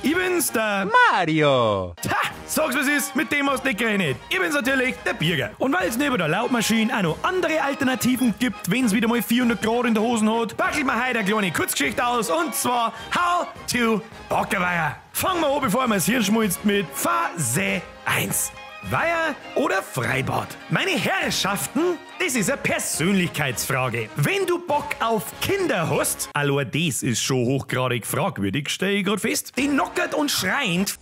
Ich bin's, der Mario. Tja, sag's was ist, mit dem hast du nicht gerechnet. Ich bin's natürlich, der Birger. Und weil es neben der Lautmaschine auch noch andere Alternativen gibt, wenn's wieder mal 400 Grad in der Hosen hat, pack ich mir heute eine kleine Kurzgeschichte aus, und zwar How to Bockerweiher. Fangen wir an, bevor wir das Hirn schmolzt, mit Phase 1. Weiher oder Freibad? Meine Herrschaften, das ist eine Persönlichkeitsfrage. Wenn du Bock auf Kinder hast, allein das ist schon hochgradig fragwürdig, stell ich grad fest, die knockert und schreiend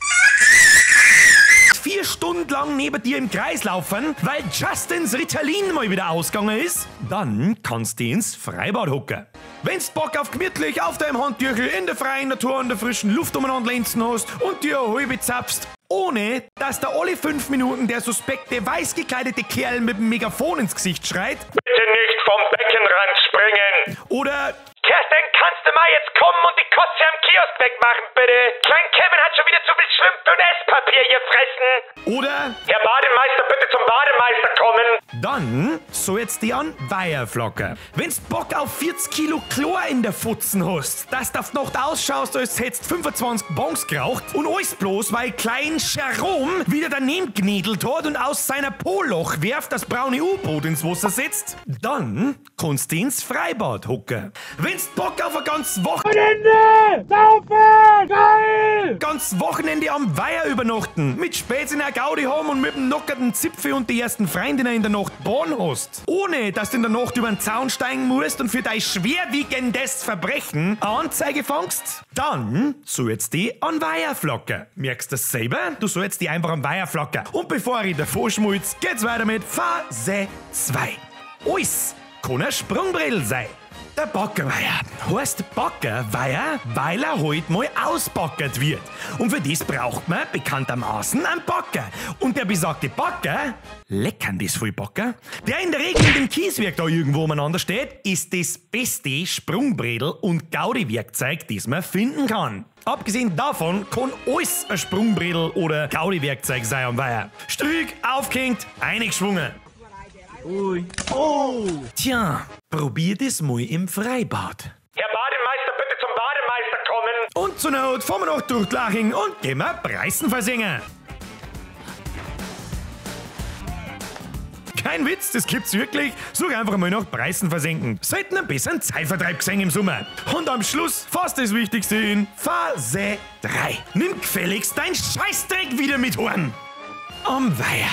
4 Stunden lang neben dir im Kreis laufen, weil Justins Ritalin mal wieder ausgegangen ist, dann kannst du ins Freibad hocken. Wenn's Bock auf gemütlich auf deinem Handtüchel in der freien Natur und der frischen Luft umeinander lenzen hast und dir eine halbe zapfst, ohne dass da alle 5 Minuten der suspekte, weiß gekleidete Kerl mit dem Megafon ins Gesicht schreit: Bitte nicht vom Beckenrand springen! Oder: Kerstin, kannst du mal jetzt kommen und die Kotze am Kiosk wegmachen, bitte? Klein Kevin hat schon wieder zu viel Schlümpfe und Esspapier gefressen. Oder: Herr Bademeister, bitte zum Bademeister kommen. Dann sollst du dich an Weiher flocken. Wenn's Bock auf 40 Kilo Chlor in der Futzen hast, dass du auf die Nacht ausschaust, als hättest 25 Bongs geraucht und alles bloß, weil Klein Jerome wieder daneben gnädelt hat und aus seiner Poloch werft das braune U-Boot ins Wasser setzt, dann kannst du ins Freibad hocken. Wenn's Bock auf ein ganzes Wochenende! Saufen! Geil! Ganz Wochenende am Weiher übernachten, mit Späts in der Gaudi haben und mit dem nockerten Zipfel und die ersten Freundinnen in der Nacht Bahn hast. Ohne, dass du in der Nacht über den Zaun steigen musst und für dein schwerwiegendes Verbrechen eine Anzeige fangst, dann sollst du dich an Weiher flocken. Merkst du das selber? Du sollst dich einfach am Weiher flocken. Und bevor ich davor schmulz, geht's weiter mit Phase 2. Alles kann ein Sprungbrettel sein. Der Bockerweiher heißt Bockerweiher, weil er halt mal ausbackert wird. Und für das braucht man bekanntermaßen einen Backer. Und der besagte Backer, leckern das viel Backer, der in der Regel in dem Kieswerk da irgendwo umeinander steht, ist das beste Sprungbredel und Gaudi-Werkzeug, das man finden kann. Abgesehen davon kann alles ein Sprungbredel oder Gaudi-Werkzeug sein am Weiher. Strück, aufgehängt, eingeschwungen. Ui. Oh! Tja, probier das mal im Freibad. Herr Bademeister, bitte zum Bademeister kommen! Und zur Not fahren wir noch durch Laching und gehen wir Preisen versengen. Kein Witz, das gibt's wirklich. Such einfach mal nach Preisen versenken. Selten ein bisschen Zeitvertreib gesehen im Sommer. Und am Schluss fast das Wichtigste in Phase 3. Nimm gefälligst dein Scheißdreck wieder mit heim. Am Weiher.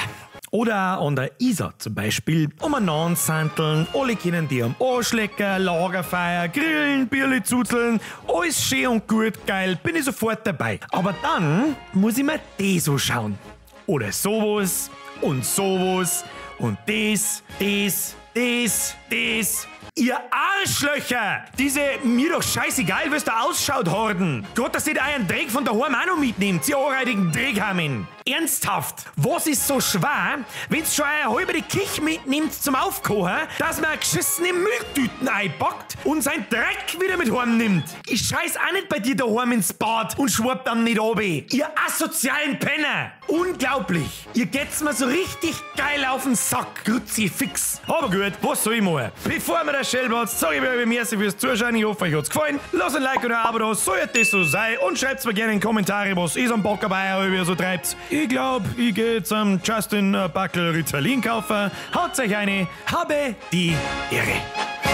Oder an der Isar zum Beispiel. Umeinander sandeln, alle können die am Arsch lecken, Lagerfeuer, grillen, Bierli zuzeln. Alles schön und gut, geil, bin ich sofort dabei. Aber dann muss ich mir das anschauen. Oder sowas und sowas und das, das, das, das. Ihr Arschlöcher! Diese mir doch scheißegal, was da ausschaut, Horden! Gott, dass ihr da euren Dreck von daheim auch noch mitnehmt, ihr anreitigen Dreckhammen! Ernsthaft, was ist so schwer, wenn's schon eine halbe Küche mitnimmt zum Aufkochen, dass man geschissene Mülltüten einpackt und sein Dreck wieder mit heim nimmt? Ich scheiß auch nicht bei dir daheim ins Bad und schwapp dann nicht runter. Ihr asozialen Penner! Unglaublich! Ihr geht's mir so richtig geil auf den Sack, Kruzifix! Aber gut, was soll ich machen? Bevor wir das Schellplatz, sag ich mir merci fürs Zuschauen. Ich hoffe, euch hat's gefallen. Lasst ein Like und ein Abo da, soll das so sein. Und schreibt's mir gerne in die Kommentare, was ihr am Bockerweiher über so treibt. Ich glaub, ich geh zum Justin Backel Ritalin kaufen. Haut euch eine, habe die Ehre.